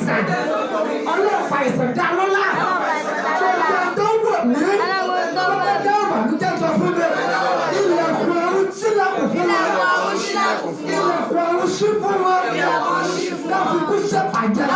ṣàìsàn, Ọlọ́run fàìsàn dá lọ́lá. Gbogbo tó wò mí, gbogbo tó ìbànújẹ́ sọ fún mi, ilẹ̀kùn ọ̀run ṣílẹ̀kùn fún wọn, ilẹ̀kùn ọ̀run ṣí fún wọn, láfi kú ṣèfàjẹ́.